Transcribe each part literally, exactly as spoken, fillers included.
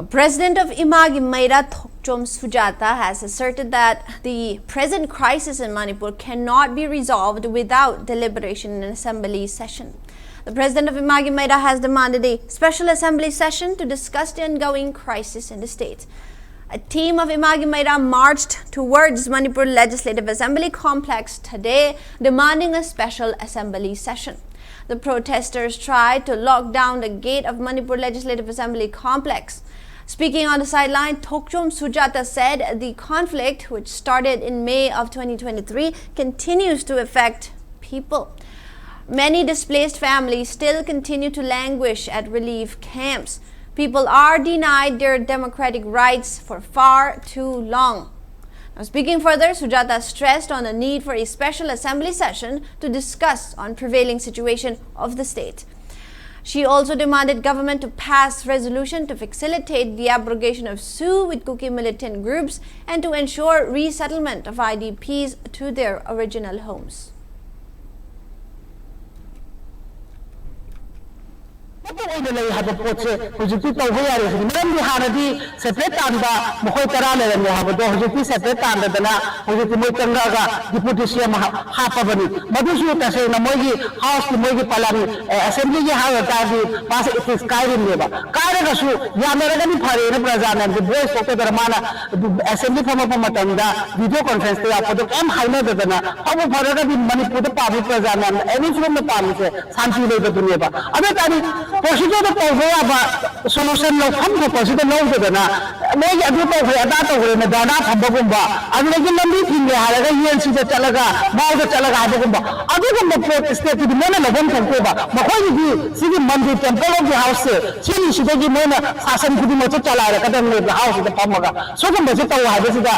President of Imagi Meira, Thokchom Sujata, has asserted that the present crisis in Manipur cannot be resolved without deliberation in assembly session. The president of Imagi Meira has demanded a special assembly session to discuss the ongoing crisis in the state. A team of Imagi Meira marched towards Manipur Legislative Assembly complex today, demanding a special assembly session. The protesters tried to lock down the gate of Manipur Legislative Assembly complex. Speaking on the sideline, Thokchom Sujata said the conflict, which started in May of twenty twenty-three, continues to affect people. Many displaced families still continue to languish at relief camps. People are denied their democratic rights for far too long. Now, speaking further, Sujata stressed on the need for a special assembly session to discuss on prevailing situation of the state. She also demanded government to pass resolution to facilitate the abrogation of SoO with Kuki militant groups and to ensure resettlement of I D Ps to their original homes. ꯑꯃꯠꯇ ꯑꯣꯏꯅ ꯂꯩ ꯍꯥꯏꯕ ꯄꯣꯠꯁꯦ ꯍꯧꯖꯤꯛꯇꯤ ꯇꯧꯕ ꯌꯥꯔꯦ ꯁꯤꯅꯤ꯫ ꯃꯔꯝꯗꯤ ꯍꯥꯟꯅꯗꯤ ꯁꯦꯄꯔꯦꯠ ꯇꯥꯟꯕ ꯃꯈꯣꯏ ꯇꯔꯥ ꯂꯩꯔꯝꯃꯦ ꯍꯥꯏꯕꯗꯣ ꯍꯧꯖꯤꯛꯇꯤ ꯁꯦꯄꯔꯦꯠ ꯇꯥꯟꯗꯗꯅ ꯍꯧꯖꯤꯛꯇꯤ ꯃꯣꯏ ꯆꯪꯉꯛꯑꯒ ꯗꯤꯄꯨꯇꯦꯁꯟ ꯑꯃ ꯍꯥꯞꯄꯕꯅꯤ꯫ ꯃꯗꯨꯁꯨ ꯇꯁꯦꯡꯅ ꯃꯣꯏꯒꯤ ꯍꯥꯎꯁꯀꯤ ꯃꯣꯏꯒꯤ ꯄꯂꯥꯟ ꯑꯦꯁꯦꯝꯕ꯭ꯂꯤꯒꯤ ꯍꯥꯏꯔ ꯇꯥꯔꯗꯤ ꯃꯥꯁꯦ ꯏꯊꯤꯛꯁ ꯀꯥꯏꯔꯤꯕꯅꯦꯕ꯫ ꯀꯥꯏꯔꯒꯁꯨ ꯌꯥꯅꯔꯒꯗꯤ ꯐꯔꯦꯅ ꯄ꯭ꯔꯖꯥ ꯃꯌꯥꯝꯁꯦ ꯚꯣꯏꯁ ꯊꯣꯛꯇꯗꯅ ꯃꯥꯅ ꯑꯦꯁꯦꯝꯕ꯭ꯂꯤ ꯐꯝꯃꯛꯄ ꯃꯇꯝꯗ ꯚꯤꯗꯤꯑꯣ ꯀꯣꯟꯐꯔꯦꯟꯁꯇ ꯌꯥꯎꯔꯛꯄꯗꯣ ꯀꯩꯝ ꯍꯥꯏꯅꯗꯗꯅ ꯐꯕꯨ ꯐꯔꯒꯗꯤ ꯃꯅꯤꯄꯨꯔꯗ ꯄꯥꯝꯃꯤ ꯄ꯭ꯔꯖꯥ ꯃꯌꯥꯝꯅ ꯑꯦꯅꯤ ꯐꯤꯕꯝꯗ ꯄꯥꯝꯃꯤꯁꯦ ꯁꯥꯟꯇꯤ ꯂꯩꯕꯗꯨꯅꯦꯕ꯫ ꯑꯗꯨ ꯑꯣꯏꯇꯥꯔꯗꯤ ꯄ꯭ꯔꯣꯁꯤꯗꯔꯗ ꯇꯧꯕ ꯌꯥꯕ ꯁꯣꯂꯨꯁꯟ ꯂꯧꯐꯝ ꯊꯣꯛꯄꯁꯤꯗ ꯂꯧꯗꯗꯅ ꯃꯣꯏꯒꯤ ꯑꯗꯨ ꯇꯧꯈ꯭ꯔꯦ ꯑꯗꯥ ꯇꯧꯈ꯭ꯔꯦꯅ ꯙꯔꯅꯥ ꯐꯝꯕꯒꯨꯝꯕ ꯑꯗꯨꯗꯒꯤ ꯂꯝꯕꯤ ꯊꯤꯡꯉꯦ ꯍꯥꯏꯔꯒ ꯌꯨ ꯑꯦꯟ ꯁꯤꯗ ꯆꯠꯂꯒ ꯃꯥꯎꯗ ꯆꯠꯂꯒ ꯍꯥꯏꯕꯒꯨꯝꯕ ꯑꯗꯨꯒꯨꯝꯕ ꯄꯣꯠ ꯁ꯭ꯇꯦꯠꯇꯨꯗꯤ ꯃꯣꯏꯅ ꯂꯧꯐꯝ ꯊꯣꯛꯇꯦꯕ꯫ ꯃꯈꯣꯏꯒꯤꯗꯤ ꯁꯤꯒꯤ ꯃꯟꯗꯤꯔ ꯇꯦꯝꯄꯜ ꯑꯣꯐ ꯗꯤ ꯍꯥꯎꯁꯁꯦ ꯁꯤꯒꯤꯁꯤꯗꯒꯤ ꯃꯣꯏꯅ ꯁꯥꯁꯟ ꯈꯨꯗꯤꯡꯃꯛꯁꯦ ꯆꯂꯥꯏꯔꯛꯀꯗꯕꯅꯦꯕ ꯍꯥꯎꯁꯁꯤꯗ ꯐꯝꯃꯒ꯫ ꯁꯤꯒꯨꯝꯕꯁꯦ ꯇꯧ ꯍꯥꯏꯕꯁꯤꯗ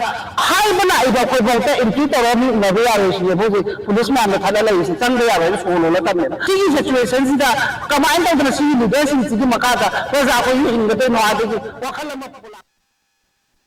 ꯍꯥꯏꯕ ꯂꯥꯛꯏꯕ ꯑꯩꯈꯣꯏꯐꯥꯎꯗ ꯑꯦꯟꯇ꯭ꯔꯤ ꯇꯧꯔꯒ ꯃꯤ ꯎꯅꯕ ꯌꯥꯔꯣꯏ ꯁꯤꯅꯦꯕ ꯍꯧꯖꯤꯛ ꯄꯨꯂꯤꯁ ꯃꯌꯥꯝꯅ ꯊꯠꯂ ꯂꯩꯔꯤꯁꯦ꯫ ꯆꯪꯕ ꯌꯥꯔꯣꯏꯅ ꯁꯣ ꯂꯣꯜꯂ ꯊꯝꯃꯦꯕ꯫ ꯁꯤꯒꯤ ꯁꯤꯆꯨꯋꯦꯁꯟꯁꯤꯗ ꯀꯃꯥꯏꯅ ꯇꯧꯗꯅ ꯁꯤꯒꯤ ꯂꯤꯗꯔꯁꯤꯡꯁꯤꯒꯤ ꯃꯈꯥꯗ ꯄ꯭ꯔꯖꯥ ꯑꯩꯈꯣꯏꯁꯨ ꯍꯤꯡꯒꯗꯣꯏꯅꯣ ꯍꯥꯏꯕꯒꯤ ꯋꯥꯈꯜ ꯑꯃ ꯄꯨꯂꯥꯛ